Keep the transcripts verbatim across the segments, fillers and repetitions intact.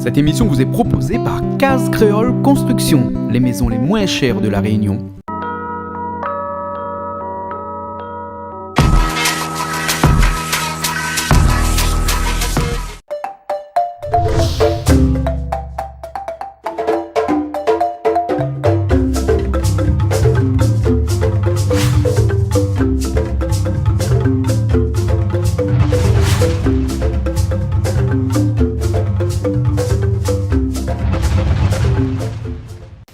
Cette émission vous est proposée par Case Créole Construction, les maisons les moins chères de La Réunion.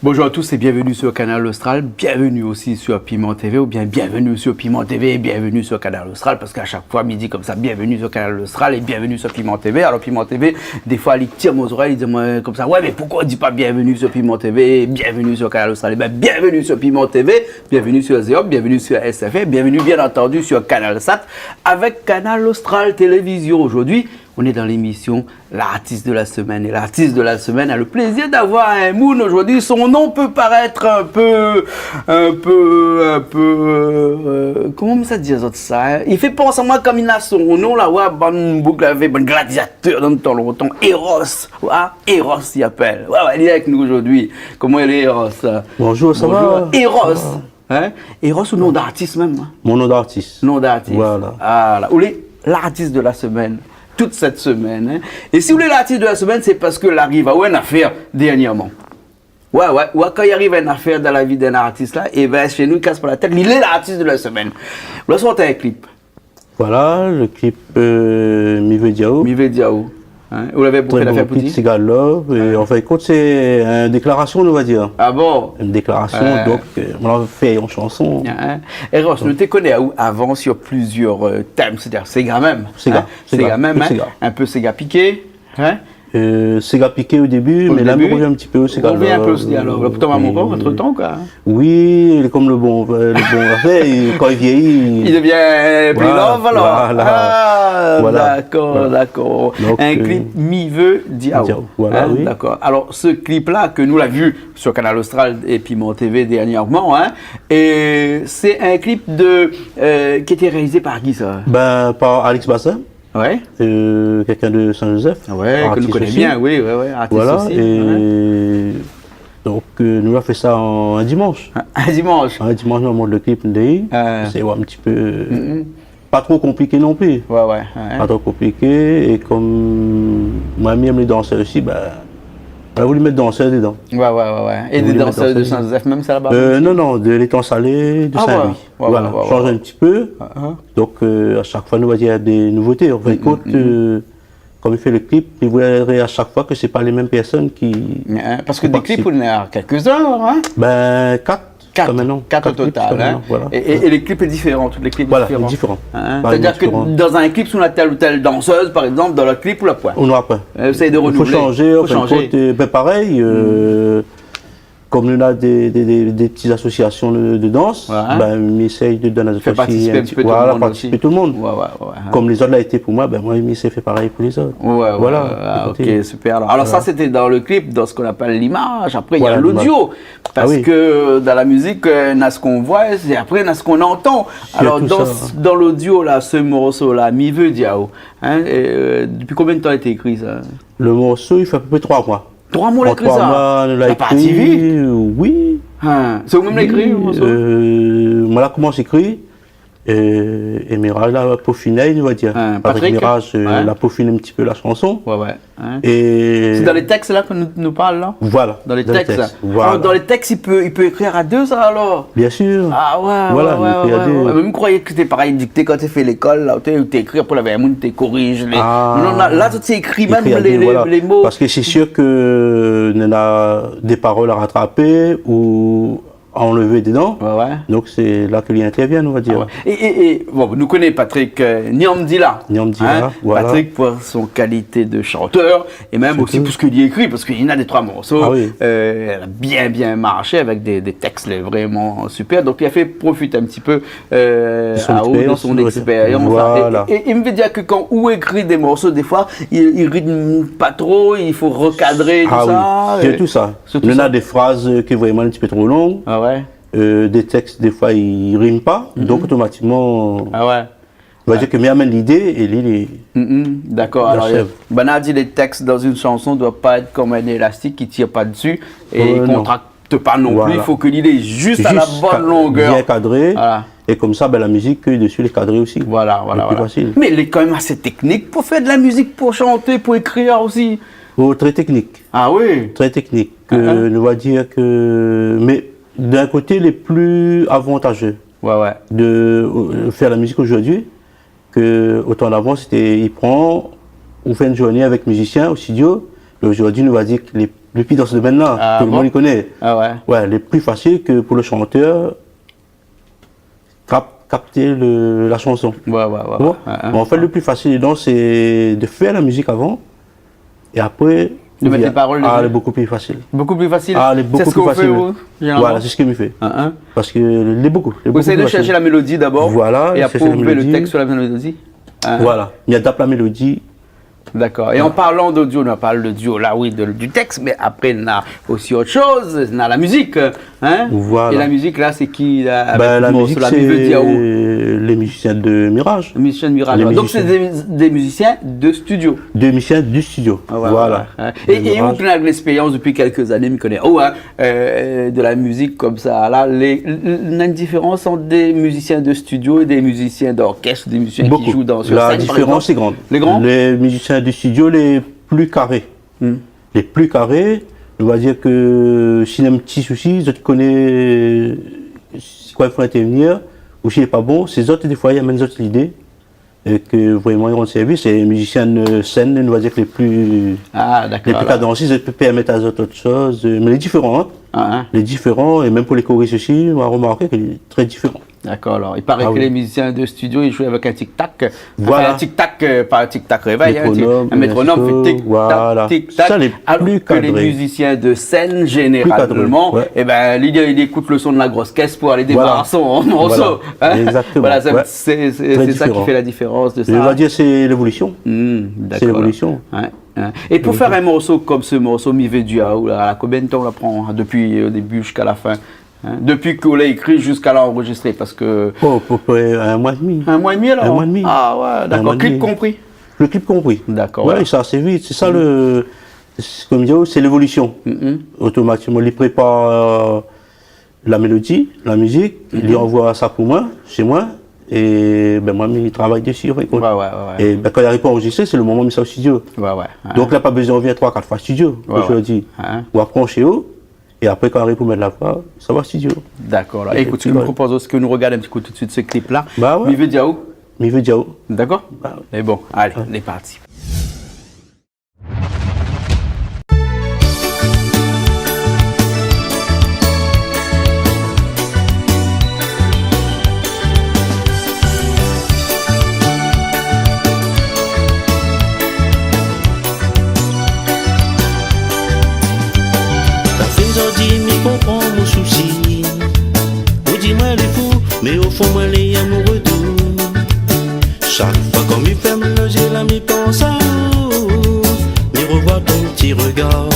Bonjour à tous et bienvenue sur Kanal Austral, bienvenue aussi sur Piment T V, oubien bienvenue sur Piment T V et bienvenue sur Kanal Austral, parske a shak foi mi di konmsa, bienvenue sur Kanal Austral et bienvenue sur Piment T V. Alor Piment T V, défoi li tir mon zorèy, li di amoin konmsa, « Ouais, mé poukoi ou di pa bienvenue sur Piment T V et bienvenue sur Kanal Austral ? » Ében, bienvenue sur Piment T V, bienvenue sur Zéop, bienvenue sur S F R, bienvenue bien entendu sur Kanal Sat avec Kanal Austral Télévision. Aujourd'hui, on est dans l'émission L'artiste de la semaine. Et l'artiste de la semaine a le plaisir d'avoir un moun aujourd'hui. Son nom peut paraître un peu, un peu, un peu, euh, koman sa di azot sa, hein ? Li fé pans amoin konm li na son nom la, ouais, bann boug lavé, bann gladiatèr dan tan lontan. Eros, ouais, Eros li apèl. Ouais, ouais, li lé avèk nou zordi. Koman i lé, Eros ? Bonjour, sa va ? Bonjour, Eros. Sa va. Hein ? Eros ou nom d'artis mèm, hein ? Mon nom d'artis. Nom d'artis. Voilà. Voilà. Ou lé l'artiste de la semaine, toute cette semaine, hein ? É si ou lé l'artiste de la semaine, sé parske la ariv aou in afèr dernièrman. Ouais, ouais, ouais, kan i ariv in afèr dan la vi d'in artis la, ében, shé nou, i kas pa la tèt, li lé l'artiste de la semaine. Ou la sort in clip. Voilà, le clip, euh, Mi vé di aou. Mi vé di aou. Hein ? Ou lavé bonpé d'afèr pou dir ? Très bon clip, Séga Love. Et en fin de compte, c'est une déclaration, on va dire. Ah bon ? Une déclaration, donc, euh, on l'a fait en chanson. Hein ? Eros, nou té koné aou avan sur plusieurs, euh, thèmes, c'est-à-dire séga mèm. Séga, hein ? Séga, séga mèm, tout hein ? Séga. Un peu séga piké, hein ? Euh, séga piké au début, mais là, on revient un petit peu au séga love. Ou revien in pé o séga love. Pourtan, maman, entre-temps, quoi, hein. Oui, lé konm le bon, euh, le bon afèr, é kan li vieillit, li devien pli love, alor. Voilà, voilà. Ah, d'accord, d'accord. Donc, euh, in clip Mi vé di aou. Di aou, voilà, oui. D'accord. Alors, ce clip-là que nous l'a vu sur Kanal Austral et Piment T V dernièrement, hein, et c'est un clip de, euh, qui était réalisé par qui, ça ? Ben, par Alix Bassin. Ouais. Euh, quelqu'un de Saint-Joseph, artiste aussi. Ah ouais, que nous connaissons bien, oui, ouais, ouais, artiste aussi, ouais. Voilà, et donc, euh, nou la fé sa in, in dimansh. Un dimanche. In dimansh, nou la mont le clip, nou la fé in ti pé, pa tro konpliké non pli. Ouais, ouais, ouais. Pa tro konpliké, é konm moin mi èm lé dansèr osi, ben, nou la voulu mèt dansèr dedan. Ouais, ouais, ouais, ouais. É dé dansèr de Saint-Joseph mèm, sa, laba ? Euh, non, non, de l'Étang Salé, de Saint-Louis. Ah ouais, ouais, ouais. Voilà, change un petit peu. Ah, ah. Donc, euh, à chaque fois, nou va dir dé nouvoté. En fin de compte, euh, konm mi fé le clip, mi voudré à chaque fois que c'est pas les mêmes personnes qui participent. Hein, parce que des clips, on en a quelques-uns, hein ? Ben, quatre, quand même, non ? Quatre au total, hein ? Quatre clips, quand même, voilà. Et, et, et les clips sont différents, tous les clips sont différents. Voilà, différents. Hein ? C'est-à-dire que dans un clip, si on a telle ou telle danseuse, par exemple, dans le clip, ou la poin. On n'aura pas. Euh, essaye de renouveler. Il faut changer, en fin de compte, euh, ben, pareil, euh, Konm nou néna dé, dé, dé, dé ti asosiasion de, de dans, ben, mi éséy de donn azot osi in ti, voilà, partisip tout le moun. Fé partisip tout le moun. Ouais, ouais, ouais, ouais. Konm lézot la été pou moin, ben, moin, mi éséy fé parèy pou lézot. Ouais, ouais, ouais, ouais, ok, super. Voilà. Alor sa, sété dan le clip, dan sak i apèl l'image. Apré, néna l'audio. Voilà, l'image. Ah oui. Parske dan la mizik, euh, néna sak i voi, é apré, néna sak i antann. Surtout ça. Alor, dan, dan l'audio, la, se morso-la, Mi vé di aou, hein, euh, dopi konbien d'tan la été ékri, sa ? Le morso, i fé a pé pré troi moi. Troi moi ou la ékri sa ? An troi moi, nou la ékri. La parti vit ? Oui. Hein, sé ou mèm la ékri, le morso ? Oui, euh, moin la komans ékri, euh, é Mirage la pofiné, nou va dir. Hein, Patrick Mirage, euh, la pofine in ti pé la shanson. Ouais, ouais. Hein. É sé dan lé tèks la ke nou, nou parl la ? Voilà, dan lé tèks, voilà. Alor, dan lé tèks, i pé, i pé ékrir a dé, sa, alor ? Bien sûr. Ah ouais, ouais, ouais, ouais. Voilà, nou ékri a dé. Mé mi kroiyé ke sété parèy dikté kan té fé lékol, la, ou té, ou té ékri, apré, lavé in moun té korij lé... Ah. Non, non, la, la, ou té ékri mèm lé, lé mo. Ékri a dé, voilà. Parske sé sir ke néna dé parol a ratrapé ou a anlévé dedan. Ouais, ouais. Donk sé la ke li intèrvien, nou va dir. Ah ouais. É, é, é, bon, nou koné Patrick, euh, Niamdila. Niamdila, hein, voilà. Patrick, pou son kalité de shantèr, é mèm osi pou sak li ékri, parske li néna dé troi morso, euh, la bien, bien marshé avèk dé, dé tèks, lé vréman super. Donk li la fé profit in ti pé, euh, de son ékspérians, de son ékspérians, voilà. É, é, é mi vé dir ke kan ou ékri dé morso, défoi, i, i ritm pa tro, i fo rekadré, tousa. Ah oui, sé tout sa. Sé tout sa. Nou néna dé fraz, euh, ke vréman in ti pé tro long. Ah ouais. Euh, dé tèks, défoi, i rim pa. Mhm. Donk, otomatikman, ah ouais, Nou va dir ke mi amenn lidé é li, li... Mm, mm, dakor. Alor, banna la di, le tèks dan in shanson doi pa èt konm in élastik ki tir pa dsi é i kontrakt pa non pli. Voilà. I fo ke li lé zis a la bone longèr. Bien kadré. Voilà. É konmsa, bin, la mizik ke dsi lé kadré osi. Voilà, voilà. Lé pli fasil. Mé lé kan mèm asé téknik pou fé de la mizik, pou shanté, pou ékrir osi. Oh, trè téknik. Ah oui. Trè téknik. Ke nou va dir ke, mé d'in koté, lé pli avantazé de, euh, fé la mizik ozordi ke otan avan, sété, i pran, ou fé in zourné avèk mizisien o studio. Mé ozordi, nou va dir ke lé, lé pli dan se domèn-la, tout le moun i koné. Ah ouais. Ouais, lé pli fasil ke pou le shantèr kap-, kapté le, la shanson. Ouais, ouais, ouais. Bon, mé an fèt, le pli fasil dedan, sé de fé la mizik avan. É apré, de mèt lé parol dsi. Ah, lé bokou pli fasil. Bokou pli fasil. Ah, lé bokou pli fasil. Sé sak ou fé, ou, zénéralman ? Voilà, sé sak mi fé. Parske lé bokou, lé bokou pli fasil. Ou éséy de shèrsh la mélodi dabor, é apré ou mèt le tèks su la mélodi. Voilà. Mi adapt la mélodi. Dakor. É an parlan de duo, nou la parl de duo la, oui, de, du tèks, mé apré, na osi ot shoz, na la mizik, hein ? Voilà. É la mizik, la, sé ki, la, avèk morso la, mi vé dir, ou ? Bin, la mizik, sé lé mizisien de Mirage. Mizisien de Mirage, ouais. Donk, sé dé, dé mizisien de studio. Dé mizisien de studio. Ah ouais, ouais, ouais. É, é ou ki na de lèspérians dopi kèk zané, mi koné. Oh, hein, euh, de la mizik konmsa la, lé, l-, l-, na in diférans ant dé mizisien de studio é dé mizisien d'orkès, dé mizisien ki zoué dan, sur sèn, par égzanp ? Bokou. La diférans lé gran. Lé gran ? Lé mizisien de studio lé pli karé. Hmm. Lé pli karé, nou va dir ke si néna in ti sousi, zot i koné, euh, koi i fo intèrvnir, ou si lé pa bon, sé zot, défoi, i amenn zot lidé, é ke vréman i rann sèrvis. É mizisien, euh, sèn, nou va dir ke lé pli, lé pli kadansé, zot i pé pèrmèt azot ot shoz, euh, mé lé diféran, hein. Ah, hein. Lé diféran, é mèm pou lé koris osi, nou la romarké ke lé trè diféran. Dakor, alor. I paré ke lé mizisien de studio, i zoué avèk in tic-tac. Voilà. Anfin, in tic-tac, euh, pa in tic-tac révèy, hein, in métronom, i fé tic-tac, tic-tac. Métronom, bien sûr. Voilà. Alor ke lé mizisien de sèn, zénéralman, pli kadré, ouais, é bin, li, li ékout le son de la gros kès pou alé démar son morso, hein. Voilà. Voilà. Exactement. Voilà, sa, sé, sé, sé sa ki fé la diférans de sa. Trè diféran. Mé nou va dir, sé lévolision. Hmm, dakor. Sé lévolision. Ouais, ouais. É pou fé in morso konm se morso, Mi vé dir aou la, konbien d'tan ou la pran, hein, dopi le débu ziska la fin ? Hein, dopi ke ou la ékri ziska la anrozistré, parske... Oh, apopré in moi é dmi. In moi é dmi, alor ? In moi é dmi. Ah ouais, dakor. In moi é dmi. Klip konpri ? Le klip konpri. Dakor, voilà. Ouais, sa, sé vit. Sé sa le, sé, konm mi di, sé lévolision. Mm. Otomatikman, li prépar, euh, la mélodi, la mizik, li anvoy sa pou moin, shé moin, é bin, moin, mi travay dési, an fin de kont. Ouais, ouais, ouais, ouais. É bin, kan li ariv pou anrozistré, sé le moman mi sava o studio. Ouais, ouais, ouais. Donk, la pa bezoin vnir troi, kat foi o studio, ozordi. Ouais, ouais. Hein. Ou aprann shé ou, É apré, kan ariv pou mèt la voi, sa va studio. Dakor, la. É ékout, sak nou propoz, sé ke nou rogard in ti kou tout suit se klip-la. Ba ouais. Mi vé dir aou. Mi vé dir aou. Dakor ? Ba ouais. É bon, alé, lé parti. Sa fé zordi mi konpran mon sousi. Ou di moin lé fou, mé o fon moin lé amoureux d'ou. Shak foi kan mi fèrm le zié la mi pans aou, mi revoi ton ti regar.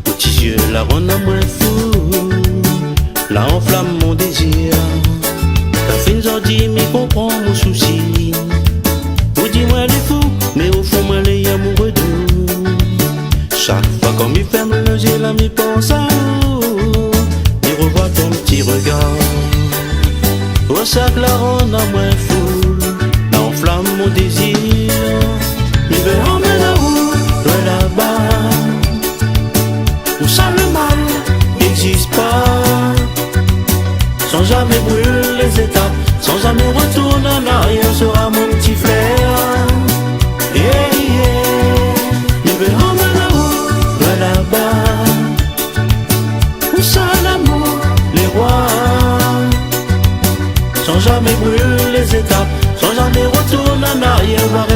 Out ti zié la rann amoin fou, la anflam mon dézir. Sa fine zordi mi konpran mon sousi. Ou di moin lé fou, mé o fon moin lé amoureux d'ou. Shak foi kan mi fèrm le zié la mi pans aou, mi revoi ton ti regar. O sak la rann amoin fou, la anflam mon dézir. Mi vé anmenn aou loin laba, ousa le mal i égzis pa. San zamé bril lé zétap, san zamé retourn an arièr, sera mon ti frèr. Yeah, yeah. Mi vé anmenn aou loin laba, ousa lamour lé roi. San zamé bril lé zétap, san zamé retourn an arièr, va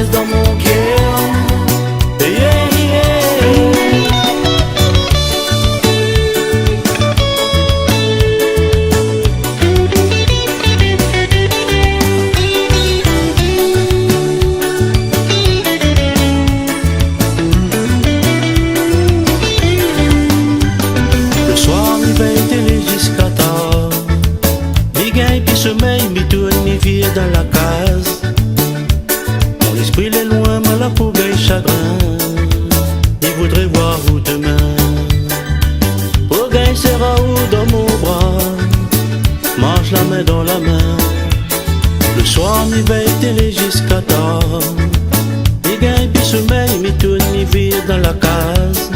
Ni viv dan la kaz.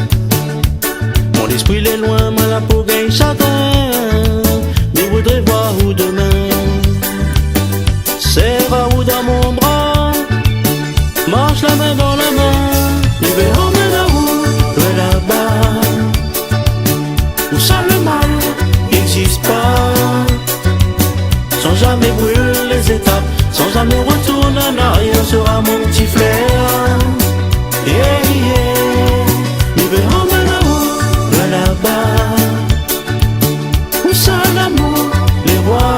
Mon léspri lé loin, ma la pou gingn shagrin. Mi voudré voir ou domin. Sèr aou dan mon bra. Marsh la min dan la min. Mi vé anmèn aou loin laba. Ousa le mal i égzis pa. San zamé bril lé zétap, san zamé retourn an arièr, sera mon ti flèr. Yeah, yeah. Mi vé anmèn aou loin laba. Ousa lamour lé roi.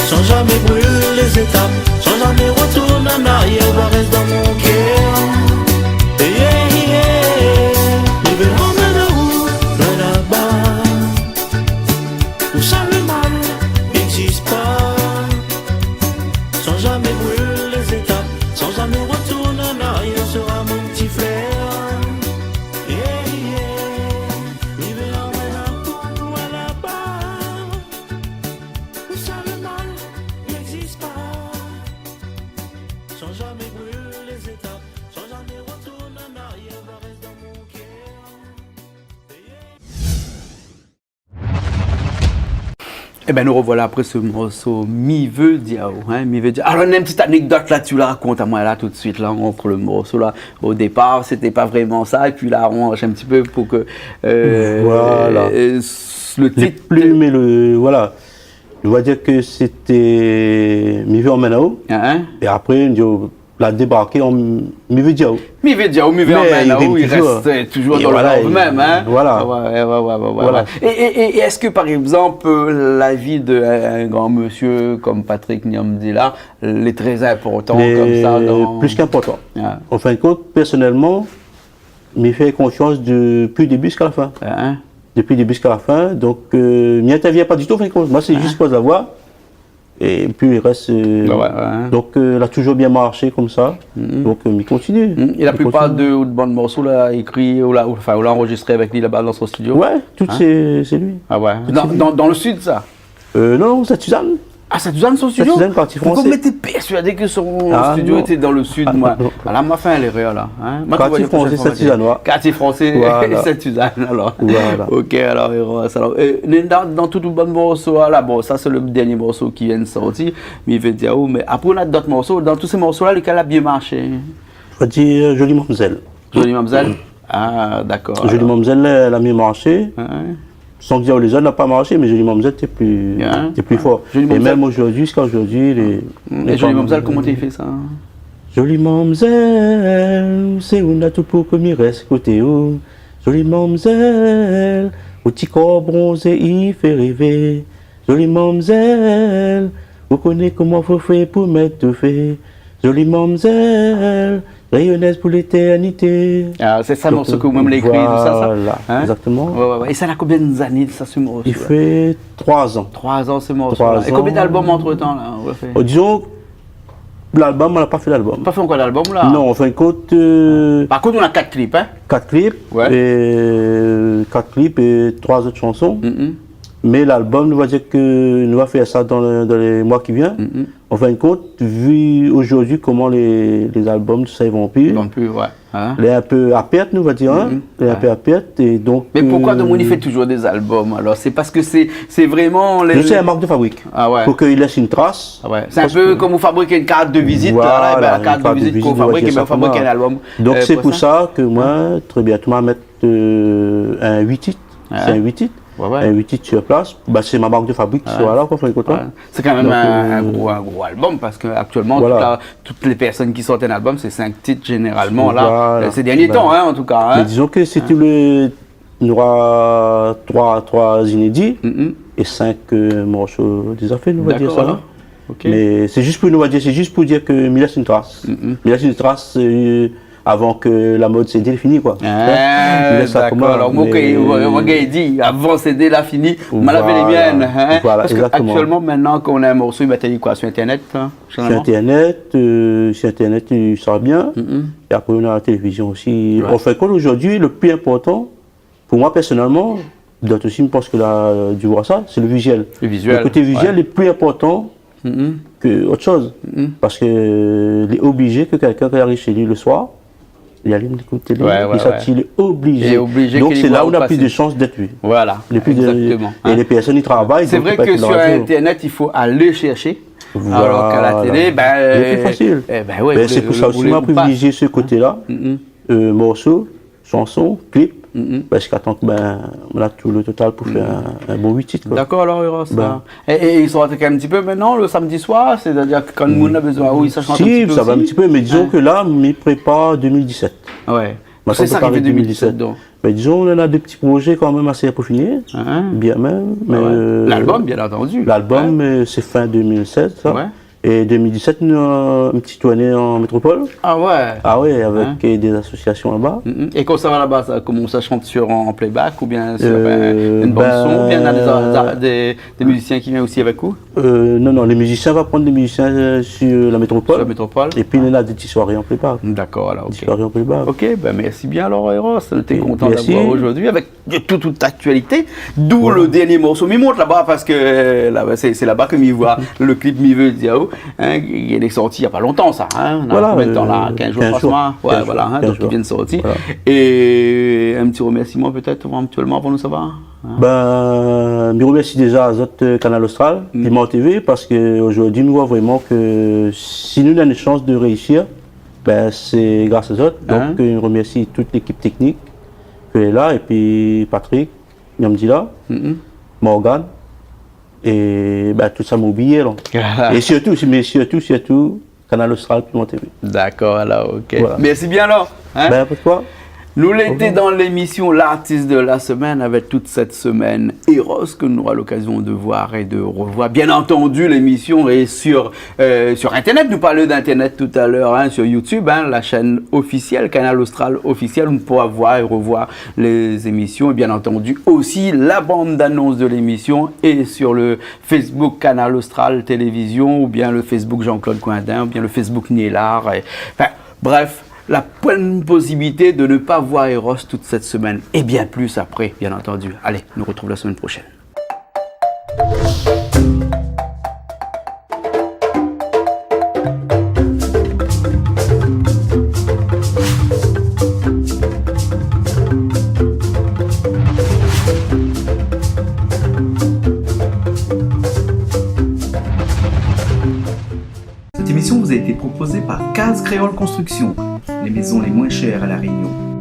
San zamé bril lé zétap, san zamé retourn an arièr, va rès dan mon kèr. Yeah, yeah. Mi vé anmèn aou loin laba. Ousa le mal i égzis pa. San zamé bril lé zétap, san zamé retourn an arièr, sera mon ti flèr. Yeah, yeah. Mi vé anmèn aou loin laba. Ousa le mal i égzis pa. San zamé bril lé zétap, san zamé retourn an arièr, va rès dan mon kèr. Ében, nou rovoila apré se morso Mi vé di aou, in, Mi vé di aou. Alor, néna in ti anékdot la, ti la rakont amoin la tout suit la, ant le morso la. O dépar, sété pa vréman sa, épi la, aranz in ti pé pou ke, euh, voilà, euh, s-, le tit lé pli, mé le, voilà. Nou va dir ke sété Mi vé anmèn aou. In, in. É apré, nou la débarké an Mi vé di aou. Mi vé di aou, Mi vé anmèn aou, i rès, euh, toujour dan le mèm, in. Mé i vinn toujour. É voilà, é voilà. Ouais, ouais, ouais. Voilà. É, é, é, é èske, par égzanp, euh, la vi d'in, in gran mésyé konm Patrick Niamdi la, lé trè inportan konmsa dan... Lé plis k'inportan. Ouais. An fin de kont, pèrsonèlman, mi fé konfians dopi le début ziska la fin. In, in. Dopi le début ziska la fin. Donk, euh, mi intèrvien pa ditou, an fin de kont. Moin, sé zis pou la voi. É pi le rès, euh, ouais, ouais, in. Donk, euh, la toujour bien marshé konmsa. Mm. Donk, euh, mi kontinié. Mm. É la plipar de, de bann morso la ékri, ou la, ou, anfin, ou la anrozistré avèk li laba dan son studio ? Ouais, tout sé, sé li. Ah ouais. Tout sé li. Dan, dan le sud, sa ? Euh, non, Sainte-Suzanne. Ah, Sainte-Suzanne, son studio ? Sainte-Suzanne, Quartier Français. Poukosa moin té pèrsuadé ke son studio lété dan le sud, moin ? Ah, non. Ah, la, moin la fé in érèr la, in. Moin té voi Quartier Français, Sainte-Suzanne, ouais. Quartier Français, Sainte-Suzanne, alor. Voilà. OK, alor, é voilà, sa, alor. Euh, dan, dan tout bann morso la, bon, sa sé le dèrnié morso ki vien sorti, Mi vé di aou, mé apré, ou néna dot morso. Dan tout sé morso la, lékèl la bien marshé ? Mi va dir Jolie Mamzelle. Jolie Mamzelle ? Ah, dakor, alor. Jolie Mamzelle, la, la bien marshé. Ouais, ouais. San dir lézot la pa marshé, mé Jolie Mamzelle té pli, té pli for. Jolie Mamzelle. É mèm zordi, ziska zordi, lé, lé... Mm. É Jolie Mamzelle, koman té i fé sa ? Jolie Mamzelle, sé ou na tout pou ke mi rès koté ou. Jolie Mamzelle, out ti kor bronzé i fé rèvé. Jolie Mamzelle, ou koné koman fo fé pou mèt toufé. Jolie Mamzelle, rayonèz pou létèrnité. Ah, sé sa, morso ke ou mèm la ékri, tousa, sa ? Donk, euh, voilà, égzaktoman. Ouais, ouais, ouais. É sa na konbien zané de sa, se morso la ? I fé troi zan. Troi zan, se morso la. Troi zan. É konbien d'albom antretan la, ou la fé ? Oh, dizon, lalbom, moin la pa fé lalbom. Pa fé ankor d'albom la ? Non, an fin de kont, euh... Par kont, ou na kat klip, in ? Kat klip, ouais, é kat klip é troi zot shanson. Mm, mm. Mé lalbom, nou va dir ke nou va fé sa dan le, dan lé moi ki vien. Mm, mm. An fin de kont, vi zordi koman lé, lé albom, tousa, i vann pi. I vann pi, ouais. In ? Lé in pé a pèrt, nou va dir, in. Mm, mm. Lé in pé a pèrt, é donk, euh... Mé poukosa domoun i fé toujour dé albom, alor ? Sé parske sé, sé vréman lé... Non, sé in mark de fabrik. Ah ouais. Fo ke i lès in tras. Ah ouais. Sé in pé konm ou fabrik in kart de vizit, la, la, ébin, la kart de vizit k'ou fabrik, ébin, ou fabrik in albom. Voilà, nou va dir sa konmsa. Donk, euh, sé pou sa ke moin, trè bientô, ma mèt, euh, in uit tit. Ouais. Sé in uit tit. Ouais, ouais. In uit tit sur plas. Ba, sé mon mark de fabrik, voilà, koi, an fin de kont, in. Ouais. Sé kan mèm in, euh, in gro, in gro albom, parske aktièlman, tout la, tout lé pèrsone ki sort in albom, sé sink tit zénéralman, la, sé dèrnié tan, in, an tou ka, in. Donk, euh, voilà. Mé dizon ke sé tout le, nora troi, troi inédi é sink, euh, morso déza fé, nou va dir sa, in. Dakor, alor. OK. Mé sé zis pou, nou va dir, sé zis pou dir ke mi lès in tras. Mm, mm. Mi lès in tras, euh, avan ke la mod CD la fini, koi. Ah, dakor. Hein, mi lès sa koman, alor, mé moin, kan, moin, moin, kan i di, avan CD la fini, ma lavé lé mienn, in. Voilà, égzaktoman. Parske aktièlman, mintnan, kan ou na in morso, i mèt ali koi, sur Internet, in, zénéralman ? Sur Internet, euh, sur Internet, i sort bien. Mm, mm. É apré, ou na la télévizion osi. Ouais. An fin de kont, zordi, le pli inportan, pou moin, pèrsonèlman, dot osi, mi pans ke la, euh, di voir sa, sé le vizièl. Le vizièl, ouais. Le koté vizièl lé pli inportan ke ot shoz. Mm. Parske lé oblizé ke kèlkin, kan i ariv shé li le soir, li alim lékout télé, ouais, ouais, li sort, ouais, li lé oblizé. Lé oblizé. Donk, sé la ou na plis de shans d'èt vi. Voilà, exactement. Lé plis de, é lé pèrsone i travay, donk i pé èt dan la radio. Sé vré ke sur Internet, i fo alé shèrshé. Voilà. Alor k'a la télé, bin, lé pli fasil. É bin, ouais, bin, sé pou sa osi ma privilézié se koté-la. Mm, mm. Euh, morso, shanson, klip, parske atann ke, bin, nou na tout lo total pou fé in, in bon uit tit, koi. Dakor, alor, Eros, é, é i sort in ti pé mintnan, le samedi soir, sétadir ke kan moun na bezoin, oui, sa i shant in ti pé osi. Si, sa va in ti pé, mé dizon ke la, mi prépar deux mille dix-sept. Ouais. Sé sa ki fé deux mille dix-sept, donk. Mé dizon, nou na dé ti projé kan mèm asé pou fini. Bien mèm, mé, euh, l'album, bien antandi. L'album, euh, sé fin deux mille seize, sa. Ouais. É deux mille dix-sept, nou na in ti tourné an métropol. Ah ouais. Ah ouais, avèk, euh, dé asosiasion laba. Mm, mm. É koman sa va laba, sa ? Koman sa, shant sur, an playback oubien sur, euh, in bann son, oubien na dé, dé, dé mizisien ki vien osi avèk ou ? Euh, non, non, lé mizisien, va pran dé mizisien, euh, sur la métropol. Sur la métropol. Épi nou na dé ti soiré an playback. Dakor, alor, OK. Dé ti soiré an playback. OK, bin, mèrsi bien alor, Eros. Nou té kontan d'avoir aou zordi avèk de tout, tout aktualité, d'où le dernier morso. Mi mont laba parske, euh, laba, sé, sé laba ke mi voi le klip, mi vé dir, in, li lé sorti na pa lontan, sa, in. Na konbien d'tan, la ? Quinze jours, troi mois ? Ouais, voilà, in, donk li vien de sortir. Voilà. É in ti remèrsiman pétèt, évantuèlman, avan nou sava, in ? Bin, mi remèrsi déza azot, euh, Kanal Austral, Piment TV, parske zordi nou voi vréman ke si nou na in shans de réisir, bin, sé gras azot. Donk, euh, mi remèrsi tout lékip téknik ke lé la, épi Patrick, Nyamdila, Morgan, é, bin, tout sa, ma oubli, la. É sirtou, mé sirtou, sirtou, Kanal Austral, Piment TV. Dakor, alor, OK. Voilà. Mèrsi bien, alor, in. Bin, pa de koi. Nou lété dan lémisyon L'artiste de la semaine avèk tout sèt semèn Eros, ke nou nora lokazion de voir é de revoir. Bien antandi, lémisyon lé sur euh, sur Internet. Nou parl d'Internet talèr, in, sur YouTube, in, la shèn ofisièl, Kanal Austral ofisièl, ou pou voir é revoir lé zémisyon. É bien antandi osi, la bann anons de lémisyon lé sur le Facebook Kanal Austral Télévision, oubien le Facebook Jean-Claude Coindin, oubien le Facebook Nielard. É, anfin, bref, la poin posibilité de ne pa voir Eros tout sèt semèn. É bien plis apré, bien antandi. Alé, nou retrouv la semèn proshèn. Cette émission vous a été proposée par Case Créole Construction, les maisons les moins chères à La Réunion.